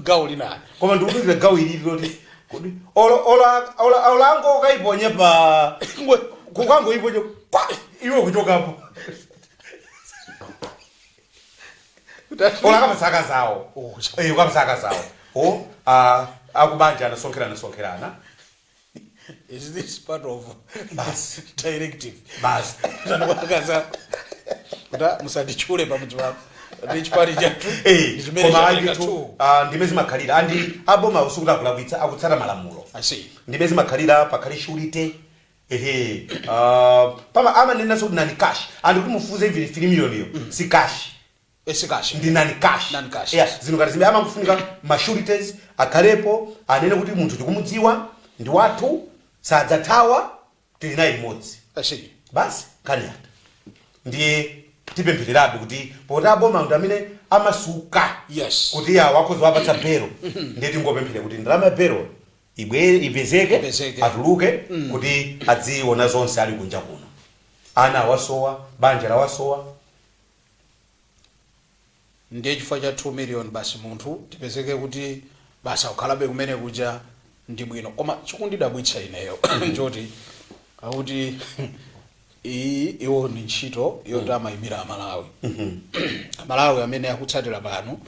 gawo linali. Koma ndikutukira gawo ilili loti kodi olango ukaiponye pa kukangoiponye kwa iwe kuchokapo, ola akapasaka zawo. Oh. Ukapasaka zawo o akubanja anasonkherana sonkherana. Is this part of Basi. directive? Basi. Tanwakaza kuti musanditchule pamudzi pano ndi chipani chathu ndi chimene Koma chapereka ayitu two. Ndime zimakhalira andi aboma usikuti akulakwitsa, akutsata malamulo. I see. Ndime zimakhalira, pakhale surety. Ehe, pama amanenanso kuti non cash, andi kuti mufuze even 3 million iyo si cash. Si cash. Ndi non cash. Non cash. Yeah, zinthu ngati zimene amangofunika ma sureties akhalepo, anene kuti munthu tikumudziwa, ndi wathu, sadzathawa, tili naye limodzi. I see. Basi, nkhani yatha. Ndiye tipemphererabe kuti poti aboma ndi amene amasuka kuti yawo akhoza wapatsa belo, ndiye tingopemphere kuti ndalama ya belo ibwere, ipezeke. Ipezeke. Atuluke kuti adziona zonse ali kunja kuno, ana awasowa, banja lawasowa. Ndiye chifukwa cha 2 million basi munthu tipezeke kuti basi akukhalabe kumene kuja, ndi bwino. Koma chikundidabwitsa ineyo nchoti akuti iyi iwo ndi ntchito yoti amayimira Amalawi, Amalawi amene akutsatira pano.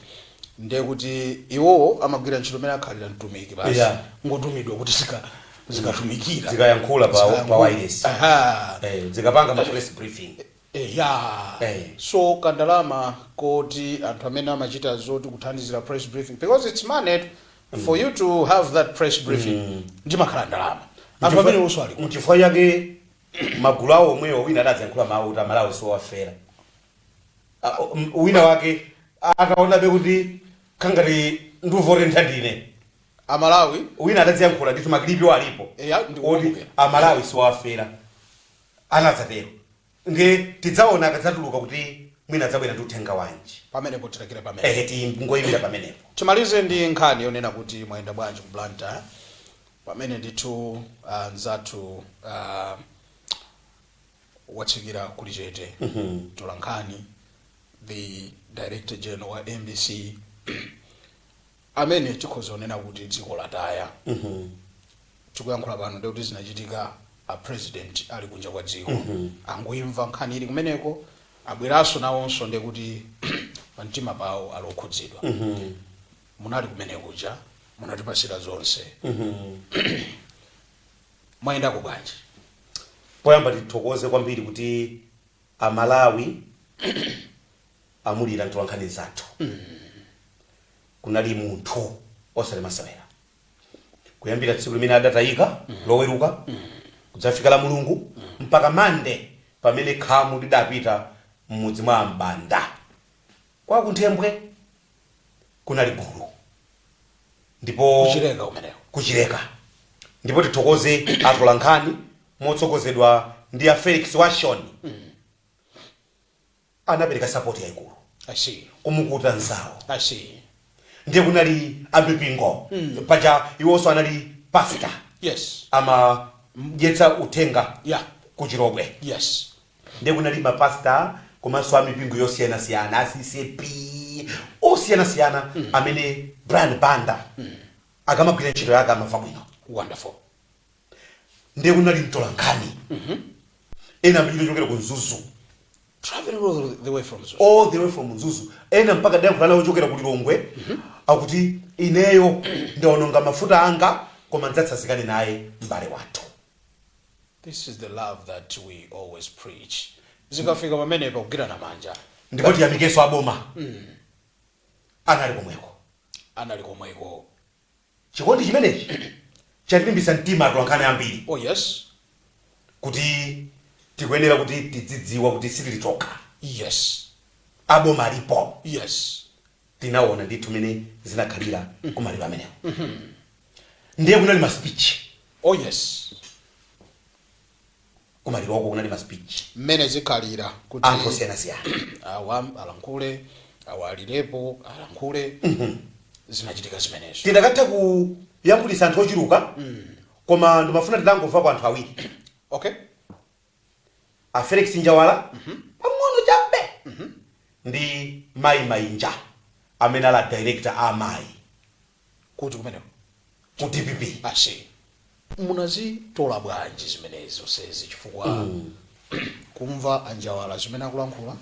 Ndiye kuti iwowo amagwira ntchito imene akhalira mtumiki basi, ngotumidwa kuti zikatumikira. Zikayankhula pa Zikayankhula. wireless. Aha. Zikapanga ma press briefing. Ya. So kandalama koti anthu amene amachita zoti kuthandizira press briefing, because it's money for you to have that press briefing, ndimakhala ndalama, anthu amene onso ali kuti? Nchifukwa chake magulu awo omwewo wina adadzayankhula mawu kuti Amalawi siwafera. Wina wake ataonabe kuti khangati nduvotentha ndine. Amalawi. Wina adadziyankhula ndithu, ma clip alipo. Eya, oti ndikukumbukira. Amalawi siwafera, anadzatero. Ndiye tidzaona akadzatuluka kuti mwina adzabwera ndi uthenga wanji. Pamenepo tilekere pamene. Ehe, tingoyimira pamenepo. Timalize ndi nkhani yonena kuti mwayenda bwanji ku Blantyre, pamene ndithu nzathu watsikira kuli chete tola nkhani, the director general wa MBC. Amene tikhoza kunena kuti dziko lataya. Tikuyankhula pano ndikuti zinachitika a President ali kunja kwa dziko, angoimva nkhani ili kumeneko, abweranso nawonso, ndekuti pamtima pawo ali okhudzidwa. Munali kumene kuja, munatipasira zonse. Mwayendako bwanji? Poyamba tithokoze kwambiri kuti Amalawi amulira mtolankhani zathu. Kunali munthu osati masewera. Kuyambira tsiku limene adatayika Loweruka, kudzafika la Mulungu, mpaka Mande pamene khamu lidapita m'mudzi mwa Ambanda kwa Kunthembwe, kunali gulu ndipo Kuchileka kumeneko. Kuchileka. Ndipo tithokoze atolankhani motsogozedwa ndi a Felix Washon, anapereka support yayikulu I see. kumukuta nzawo. I see. Ndiye kunali amipingo, paja iwonso anali pastor, amadyetsa uthenga kuchirobwe. Ndiye kunali mapasta komanso amipingo yosiyanasiyana, a CCAP osiyanasiyana, amene Brian Banda akamagwira ntchito yake amamva bwino. Wonderful. Ndiye kunali mtolankhani ena amachita chokera ku Mzuzu. Traveling all the way from Mzuzu. All the way from Mzuzu. Ena mpaka dayankhula nawo ochokera ku Lilongwe, akuti, "Ineyo ndaononga mafuta anga, koma ndidzatsanzikane naye m'bale wathu." This is the love that we always preach. Zikafika pamenepa, kugwirana manja. Ndipo tiyamikenso aboma, anali komweko. Anali komweko. Chikondi chimenechi chatilimbitsa mtima atolankhani ambiri oh yes kuti tikuyenera kuti tidzidziwa kuti sitili tokha. Aboma alipo. Tinaona ndithu mene zinakhalira kumaliro amenewo. Ndiye kunali ma speech. oh yes Kumaliroko kunali ma speech. Mmene zikhalira kuti anthu osiyanasiyana. Awa alankhule, awa alirepo alankhule, zinachitika zimenezo. Tinakatha kuyankhulitsa anthu ochuluka, koma ndimafuna titangomva kwa anthu awiri. A Felix Njawala pang'ono chabe ndi Mayi Mainja amene ali a director a amayi. Kuti kumeneko? Ku DPP. Asi munazitola bwanji zimenezi zonsezi? Chifukwa kumva Anjawala zimene akulankhula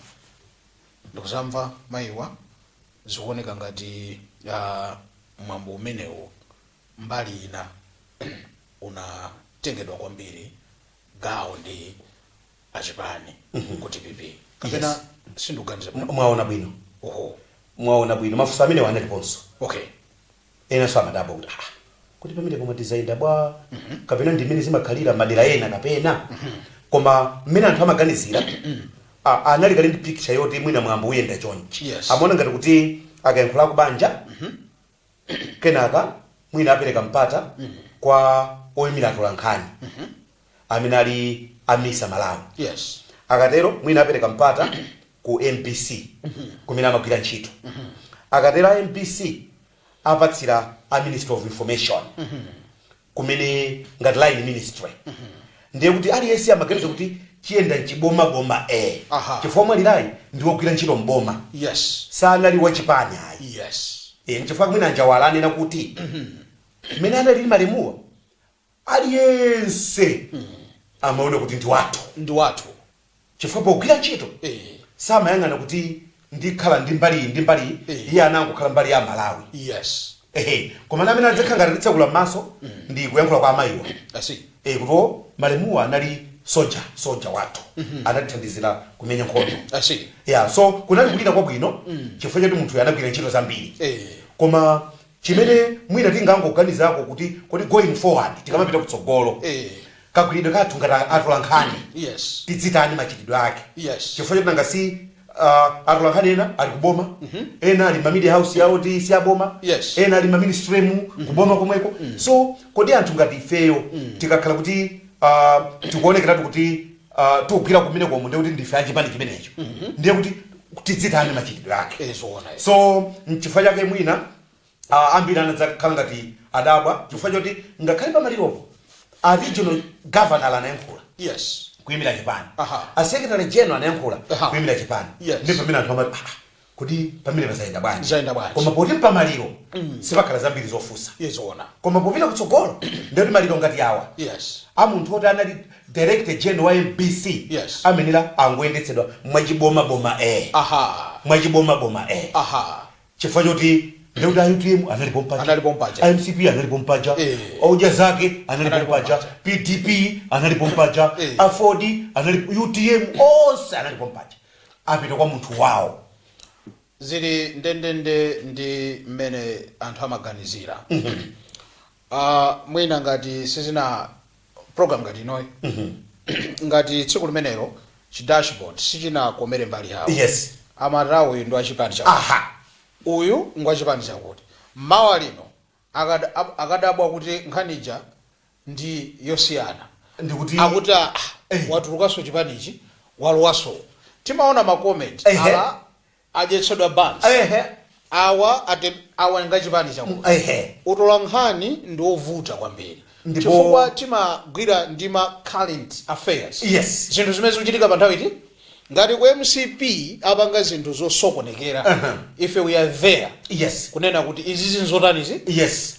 ndikuzamva mayiwa, zikuoneka ngati mwambo umenewu mbali ina unatengedwa kwambiri gawo ndi achipani ku DPP, kapena sindikuganiza bwino? Mwaona bwino. Oho. Mwaona bwino, mafunso amenewo analiponso. Enanso amadabwa kuti, ah, kuti pamene pomwe tizayenda bwa, kapena ndimene zimakhalira madera ena kapena. Koma mmene anthu amaganizira, anali kale ndi picture yoti mwina mwambo uyenda chonchi. Amaona ngati kuti akayankhula kubanja, kenaka mwina apereka mpata kwa oyimira atolankhani amene ali a MISA Malawi. Akatero mwina apereka mpata ku MBC kumene amagwira ntchito. Akatero a MBC apatsira a Ministry of Information kumene ngati line ministry. Ndiye kuti aliyense amaganiza kuti chiyenda mchibomaboma e chifukwa mwalirayi ndi wogwira ntchito mboma, sanali wachipani ayi. E, nchifukwa mwina Njawala anena kuti mmene analili malemuwa, aliyense amaona kuti ndi wathu. Ndi wathu. Chifukwa pogwira ntchito samayang'ana kuti ndikhala ndi mbali iyi ndi mbali iyi. Iye anangokhala mbali ya Malawi. Ehe, koma namene adzakhala ngati atitsekula m'maso ndi kuyankhula kwa amayiwa. I see. E, kuti malemuwa anali soja, soja wathu, anatithandizira kumenya nkhondo. I see. Yeah, so kunali kulira kwabwino chifukwa choti munthu anagwira ntchito zambiri. Koma chimene mwina tingangoganizako kuti, kodi going forward, tikamapita kutsogolo, kagwiridwe kathu ngati atolankhani, tidzitani machitidwe ake? Chifukwa choti nanga si atolankhani ena ali kuboma, ena ali ma media house yawo ti si aboma, ena ali ma ministry mu kuboma komweko. So kodi anthu ngati ifeyo tikakhala kuti tikuonekeratu kuti tikugwira kumene komo, ndiye kuti ndife achipani chimenecho, ndiye kuti tidzitani machitidwe ake? Zoona. So nchifukwa chake mwina ambiri anadzakhala ngati adabwa, chifukwa choti ngakhale pamaliropo a regional governor anayankhula kuyimira chipani, a secretary general anayankhula kuyimira chipani. Ndi pamene anthu amati, "Ah, Kuti pamene pazayenda bwanji? Zayenda bwanji. Koma poti mpamaliro, sipakhala zambiri zofunsa. Izoona. Koma popita kutsogolo, ndiyoti maliro ngati awa a munthu oti anali director general wa MBC amenera angoyendetsedwa mwachibomaboma, mwachibomaboma, chifukwa choti ndekuti a UTM analipo mpaja, Analipo mpaja. a MCP analipo mpaja, Odya Zake analipo Analipo mpaja, PDP analipo mpaja, AFORD analipo, UTM, onse analipo mpaja, apita kwa munthu wawo. Zili ndendende ndi mmene anthu amaganizira. Mwina ngati sizina program ngati inoyi, ngati tsiku limenelo chi dashboard sichinakomere mbali yawo, amati uyu ndi wachipani chakuti, uyu ngwachipani chakuti. Mawa lino akadabwa kuti nkhanija ndi yosiyana, ndikuti akuti ah, watulukanso chipanichi, walowaso. Timaona ma comment, ala adyetsedwa bansi, awa ate awa ngachipani chakuti. Utola nkhani ndi ovuta kwambiri, chifukwa timagwira ndi ma current affairs, zinthu zimene zikuchitika pa nthawi iti. Ngati ku MCP apanga zinthu zosokonekera, ife we are there kunena kuti izi zinzotanizi.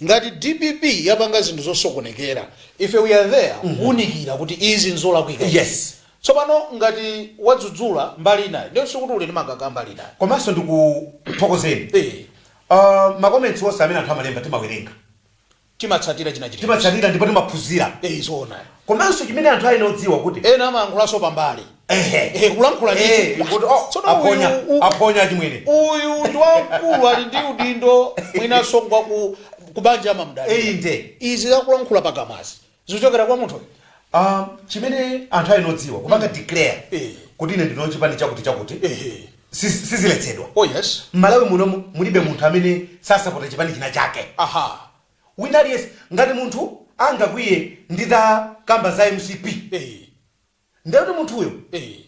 Ngati DPP yapanga zinthu zosokonekera, ife we are there kuwunikira kuti izi nzolakwika. Tsopano ngati wadzudzula mbali inayi, ndiyo sikuti uli ndi magaga mbali inayi. Komanso ndikuthokozeni. Ma comments onse amene anthu amalemba timawerenga. Timatsatira china chilichonse. Timatsatira ndipo timaphunzira. Zoona. Komanso chimene anthu ayenera kudziwa kuti ena amayankhulanso pambali. Kulankhula ndithu. Kuti oh, Tsono aphonya, uyu aphonya chimwene. Uyu ndi wamkulu, ali ndi udindo, mwinanso ngwa ku kubanja, amamudalira. Izi zakulankhula pakamwazi zikuchokera kwa munthu. Chimene anthu ayenera kudziwa, kupanga declare kuti ine ndine chipani chakuti chakuti, siziletsedwa. M'Malawi muno mulibe munthu amene sasapota chipani china chake. Wina aliyense, ngati munthu angakwiye nditakamba za MCP, ndekuti munthuyo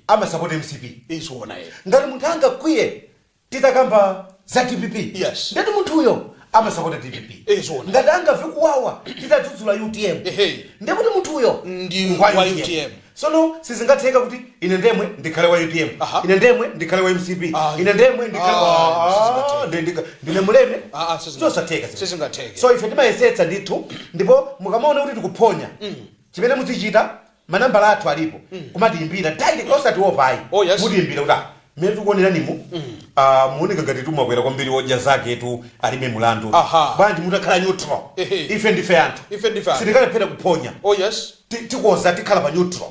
amasapota MCP. Izoona. Ngati munthu angakwiye titakamba za DPP, ndekuti munthuyo amasapota DPP. Zoona. Ngati angamve kuwawa titadzudzula UTM, ndekuti munthuyo ndi ngwa wa UTM. UTM. Sono sizingatheka kuti ine ndemwe ndikhale wa UTM, ine ndemwe ndikhale wa MCP, ine ndemwe ndikhale Ah, Ah, ndine muleme. Ah, Zosatheka. Sizingatheke. So ife timayesetsa ndithu, ndipo mukamaona kuti tikuphonya, chimene muzichita, manambala athu alipo, kumatiyimbira direct, osatiopa ayi. Mutiyimbira kuti ah, mmene tikuoneranimu, ah, muoneka ngati tumakwera kwambiri, Odya Zake tu alibe mulandu. Bwanji mutakhala neutral? Ife ndife anthu. Ife ndife anthu. Sitikalephera kuphonya. Tikoza tikhala pa neutral.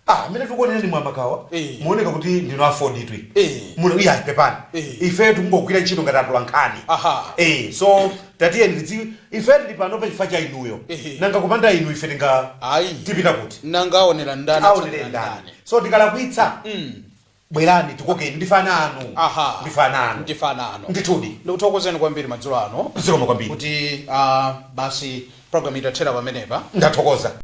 Ah, mmene tikuonerani mwamakawa, muoneka kuti ndino AFORD twi. Muno iya, pepani, ife tikungogwira ntchito ngati atola nkhani. So tatiyeni tidzi ife tili pano pa chifukwa cha inuyo. Nanga kupanda inu ife tinga Ayi. tipita kuti? Nanga aonera ndani? Aonere ndani? So tikalakwitsa, bwerani tikokeni, ndifana anu. Ndifana anu. Ndifana anu. Ndithudi. Ndikuthokozeni kwambiri madzulo ano. Zikomo kwambiri. Kuti basi program itathera pamenepa. Ndathokoza.